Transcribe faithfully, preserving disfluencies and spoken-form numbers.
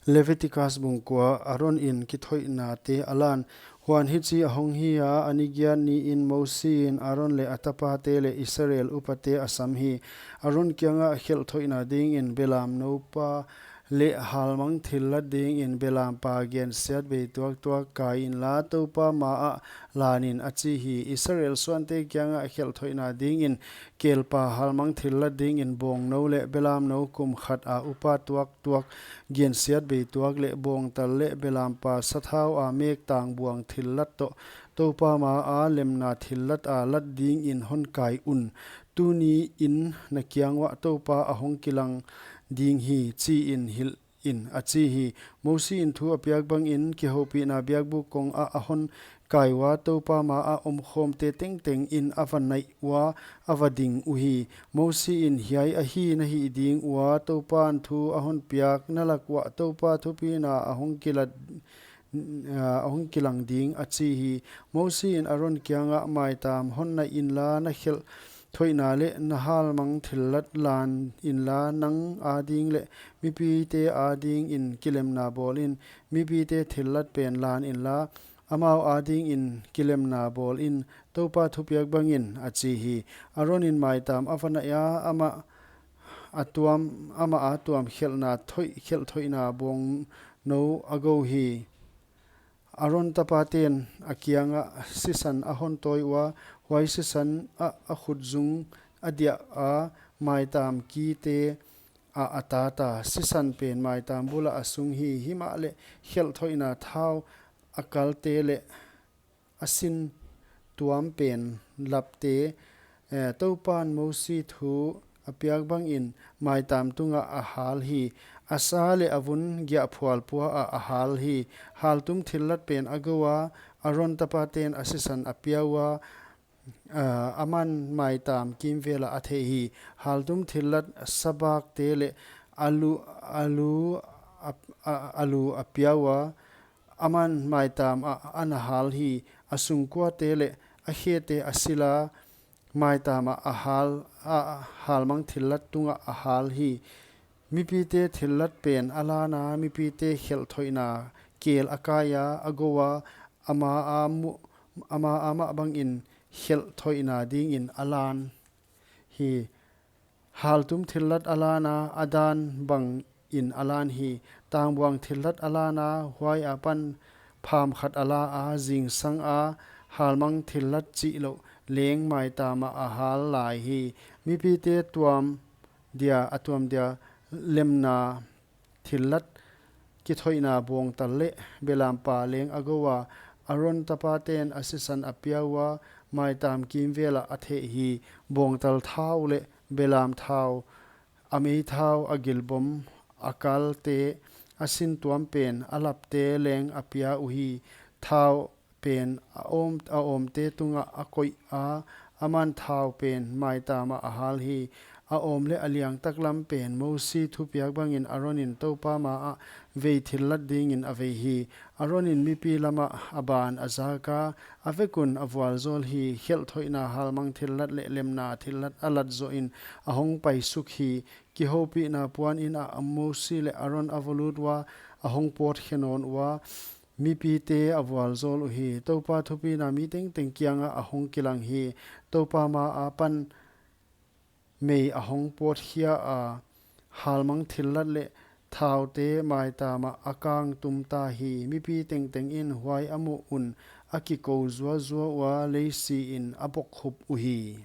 Leviticus bung kua. Aron in kithoihnate a lan. Huan hichi ahong hi a, a ni giat ni in Mosi in Aron leh a tapate leh Israel upate a sam hi. Aron kiangah khelh thoihna dingin belamnou pa leh halmang thillat dingin belampa gensiatbei tuaktuak kai inla, Toupa maah lan in, a chi hi. Israel suante kiangah khelh thoihna dingin kelpa halmang thillat dingin bawngnou leh belamnou kum khat a upa tuaktuak gensiatbei tuak leh bawngtal leh belampa sathau a mek tangbuang thillat toh Toupa maah lemna thillat a lat dingin hon kai un. Tuni in na kiang uah Toupa ahong kilang ding hi, chi in hilh in, a chi hi. Mosi in thu a piak bangin kihoupihna biakbuk kong ah a hon kai ua, Toupa maah omkhawmte tengteng in a va naih ua, a va ding uhi. Mosi in, Hiai ahi na hih ding ua, Toupan thu a hon piak na lak uah Toupa thupina a hong kilat, a hong kilang ding, a chi hi. Mosi in Aron kiangah, Maitam hon naih inla, na khelh thoihna leh na halmang thillat lan inla, nang ading leh mipite adingin kilemna bawl in. Mipite thillat pen lan inla, amau adingin kilemna bawl in, Toupa thupiak bangin, a chi hi. Aron in maitam a va naih a, amah a tuam, amah a tuam khelhna thoih, khelh thoihna bawngnou a gou hi. Aron tapaten a kiangah sisan a hon tawi ua, huai sisan ah a khutzung a diah a, maitam kite ah a tata. Sisan pen maitam bul ah a sung hi. Himahleh khelh thoihna thau a kalte leh a sin tuam pen lapte, eh, Toupan Mosi thu a piak bangin maitam tungah a hal hi. A sa leh a vun giahphual pua ah a hal hi. Haltum thillat pen a gou a, Aron tapaten a sisan a pia ua, ah, aman maitam kimvel ah a theih hi. Haltum thillat sabakte leh a lu, a lu a, a, a lu a pia ua, aman maitam ah ana hal hi. A sungkuate leh a khete a sil a, maitam ah a hal, a, a halmang thillat tungah a hal hi. Mipite thillat pen a lan a, mipite khelh thoihna kel a kai a, a gou a, ama a mu, ama a mah bangin khelh thoihna dingin a lan hi. Haltum thillat a lan a, a dan bangin a lan hi. Tangbuang thillat a lan a, huai apan pham khat a la a, zingsang a halmang thillat chih louh leng maitam ah a hal lai hi. Mipite tuam dia, a tuam dia lemna thillat kithoihna bawngtal leh belampa leng a gou a, Aron tapaten a sisan a pia ua, maitam kimvel ah a theih hi. Bawngtal thau leh belam thau, a mei thau, a gilbom, a kalte, a sin tuam pen, a lapte leng a pia uhi. Thau pen a awm, a awmte tungah a koih a, aman thau pen maitam ah a hal hi. A awm leh a liang taklam pen Mosi thupiak bangin Aron in Toupa maah vei thillat dingin a vei hi. Aron in mipi lamah a ban a zak a, a vek un a vualzawl hi. Khelh thoihna halmang thillat leh lemna thillat a lat zoh in a hong paisuk hi. Kihoupihna puan inn ah Mosi leh Aron a va lut ua, a hong pawtkhe nawn ua, mipite a vualzawl uhi. Toupa thupina mi tengteng kiangah a hong kilang hi. Toupa ma apan mei a hong pawtkhia a, halmang thillat leh thaute maitam ah a kang tum ta hi. Mipi tengteng in huai a muh un a kikou zuazua ua, lei si in a bokkhup uhi.